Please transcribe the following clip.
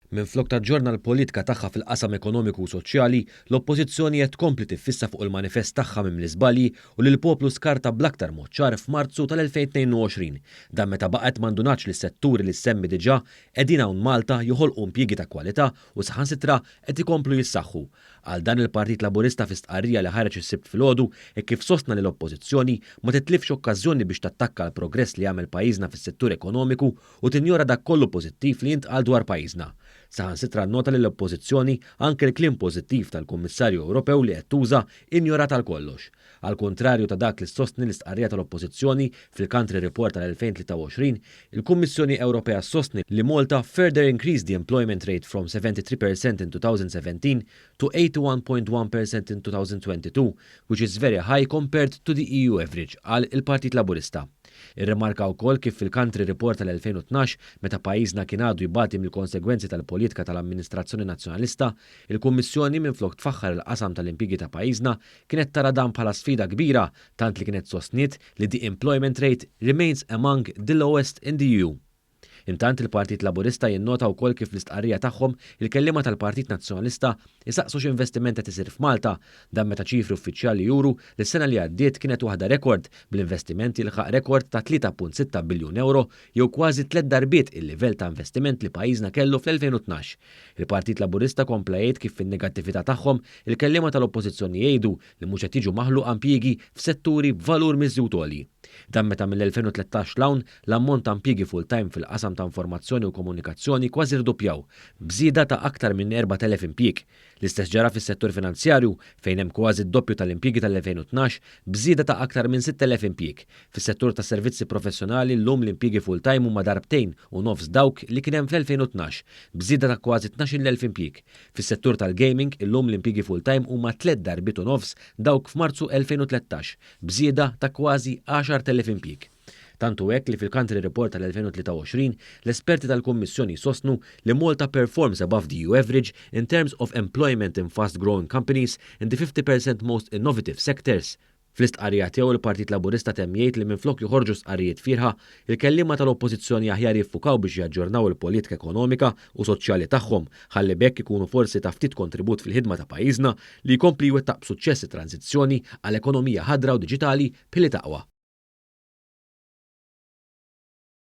Minflok taġġorna l-politika tagħha fil-qasam ekonomiku u soċjali, l-Oppożizzjoni qed tkompli tiffissa fuq il-manifest tagħha mimli żbalji u li l-poplu skarta bl-aktar mod ċar f'Marzu tal-2022. Dan meta baqgħet ma ndunatx li s-setturi li ssemmi diġà qegħdin hawn Malta joħolqu impjiegi ta' kwalità u saħansitra qed ikomplu jissaħħu. Qal dan il-Partit Laburista fi stqarrija li ħareġ is-Sibt filgħodu hekk kif sostna li l-Oppożizzjoni ma titlifx okkażjoni biex tattakka l-progress li għamel pajjiżna fis-settur ekonomiku u tinjora dak kollu pożittiv li jintqal dwar pajjiżna. Saħansitra nnota li l-Oppożizzjoni anke l-kliem pożittiv tal-Kummissarju Ewropew li qed tuża injorat għal kollox. Għall-kuntrarju ta' dak li ssostni l-istqarrija tal-Oppożizzjoni fil-Country Report tal-2023, il-Kummissjoni Ewropea ssostni li Malta further increased the employment rate from 73% in 2017 to 81.1% in 2022, which is very high compared to the EU average, qal il-Partit Laburista. Irrimarka wkoll kif fil-Country Report tal-2012, meta pajjiżna kien għadu jbati mill-konsegwenzi tal-politika tal-amministrazzjoni Nazzjonalista, il-Kummissjoni minflok tfaħħar il-qasam tal-impjiegi ta' pajjiżna kienet tara dan bħala sfida kbira tant li kienet sostniet li the employment rate remains among the lowest in the EU. Intant il-Partit Laburista jinnota wkoll kif fl-istqarrija tagħhom il-kelliema tal-Partit Nazzjonalista isaqsu x'investiment qed isir f'Malta, dan meta ċifri uffiċjali juru li s-sena li għaddiet kienet waħda rekord bl-investiment jilħaq rekord ta' 3.6 biljun ewro jew kważi tliet darbiet il-livell ta' investiment li pajjiżna kellu fl-2012. Il-Partit Laburista kompla jgħid kif fin-negattività tagħhom il-kelliema tal-Oppożizzjoni jgħidu li mhux qed jiġu maħluqa impjiegi f'setturi b'valur miżjud għoli. Dan meta mill-2013 'l hawn, l-ammont ta' impjiegi full-time fil-qasam ta' informazzjoni u komunikazzjoni kważi rduppjaw, b'żieda ta' aktar minn 4,000 impjieg. L-istess ġara fis-settur finanzjarju, fejn hemm kważi d-doppju tal-impjiegi tal-2012, b'żieda ta' aktar minn 6,000 impjieg. Fis-settur tas-servizzi professjonali llum l-impjiegi full-time huma darbtejn u nofs dawk li kien hemm fl-2012, b'żieda ta' kważi 12,000 impjieg. Fis-settur tal-gaming illum l-impjiegi full-time huma tliet darbiet u nofs dawk f'Marzu 2013, b'żieda ta' kważi 10,000 impjieg. Tant hu hekk li fil-Country Report tal-2023 l-esperti tal-Kummissjoni jsostnu li Malta performs above the EU average in terms of employment in fast-growing companies in the 50% most innovative sectors. Fl-istqarrija tiegħu il-Partit Laburista temm jgħid li minflok joħorġu stqarrijiet fierħa, il-kelliema tal-Oppożizzjoni aħjar jiffukaw biex jaġġornaw il-politika ekonomika u soċjali tagħhom ħalli b'hekk ikunu forsi ta' ftit kontribut fil-ħidma ta' pajjiżna li jkompli jwettaq b'suċċess it-tranżizzjoni għal ekonomija ħadra u diġitali b'ħiliet aqwa.